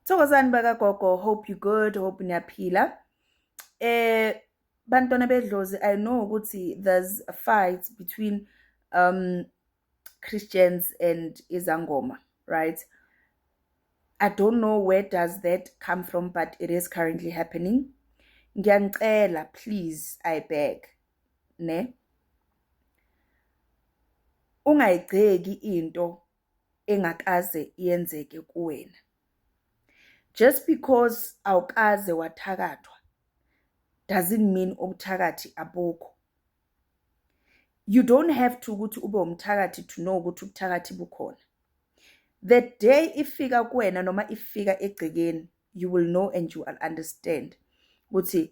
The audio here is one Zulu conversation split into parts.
Thokozani bakagogo, hope you good, hope niyaphila. Bantwana bedlozi, I know ukuthi there's a fight between Christians and izangoma, right? I don't know where does that come from, but it is currently happening. Ngiyanicela, please, I beg, ne? Ungayigceki into engakaze iyenzeke kuwena. Just because awukaze wathakathwa doesn't mean ubuthakathi abukho. You don't have to ukuthi ube umthakathi to know ukuthi ubuthakathi bukhona. The day ifika kuwena noma ifika egcekeni, you will know and you will understand ukuthi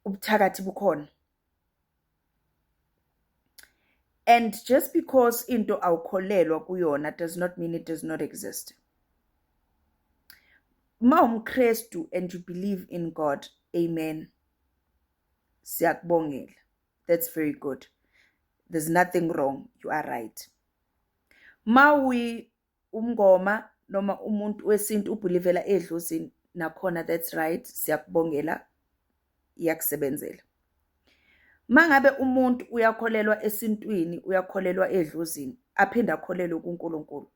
ubuthakathi bukhona. And just because into awukholelwa kuyona does not mean it does not exist. Ma umKristu and you believe in God, amen. Siyakubongela. That's very good. There's nothing wrong. You are right. Ma uyi umngoma noma umuntu wesintu ubhilivela edlozini, nakhona that's right, siyakubongela, iyakusebenzela. Mangabe umuntu uyakholelwa esintwini, uyakholelwa edlozini, aphinde akholelwe kuNkulunkulu,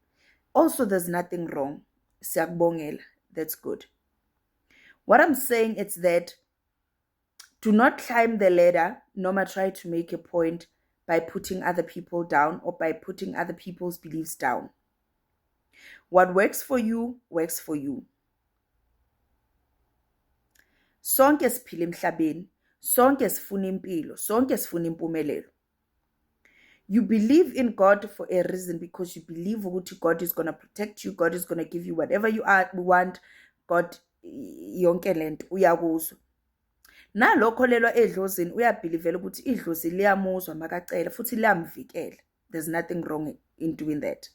also there's nothing wrong, siyakubongela, that's good. What I'm saying is that do not climb the ladder noma try to make a point by putting other people down or by putting other people's beliefs down. What works for you works for you. Sonke siphila emhlabeni, sonke sifuna impilo, sonke sifuna impumelelo. You believe in God for a reason, because you believe ukuthi God is going to protect you, God is going to give you whatever you want, God yonke lento uyakuzwa. Nalokho lelwa edlozini uyabhilivela ukuthi idlozi liyamuzwa makacela futhi liyamvikela. There's nothing wrong in doing that.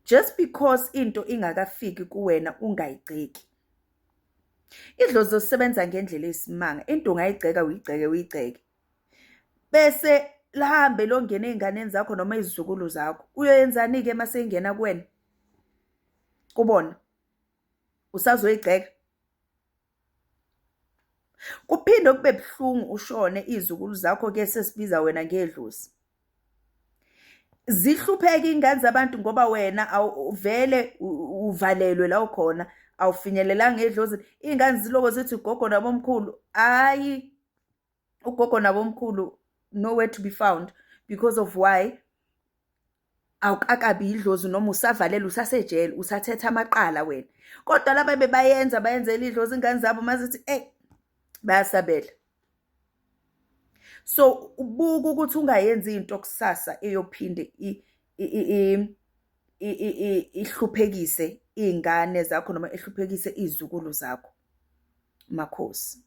Just because into ingakafiki kuwena ungayigceki. Idlozi lisebenza ngendlela eyisimanga. Into ungayigceka, uyigceke, uyigceke, bese lihambe longena ey'nganeni zakho noma izizukulu zakho. Uyoyenzani-ke mase ingena kuwena? Kubona usazoyigceka? Kuphinde kube buhlungu ushone, izizukulu zakho ke sesibiza wena ngedlozi. Zihlupheka iy'ngane zabantu ngoba wena vele uvalelwe la ukhona, awufinyelelanga edlozini. Iy'ngane ziloko zithi ugogo nabomkhulu, hhayi, ugogo nabomkhulu nowhere to be found. Because of why? Awukakabi idlozi noma usavalelwe, usasejele, usathetha amaqala wena. Kodwa laba bebayenza bayenzela idlozi, ingane zabo mazithi eyi, bayasabela. So ubuka ukuthi ungayenzi into kusasa eyophinde ihluphekise iy'ngane zakho noma ihluphekise iy'zukulu zakho. Makhosi.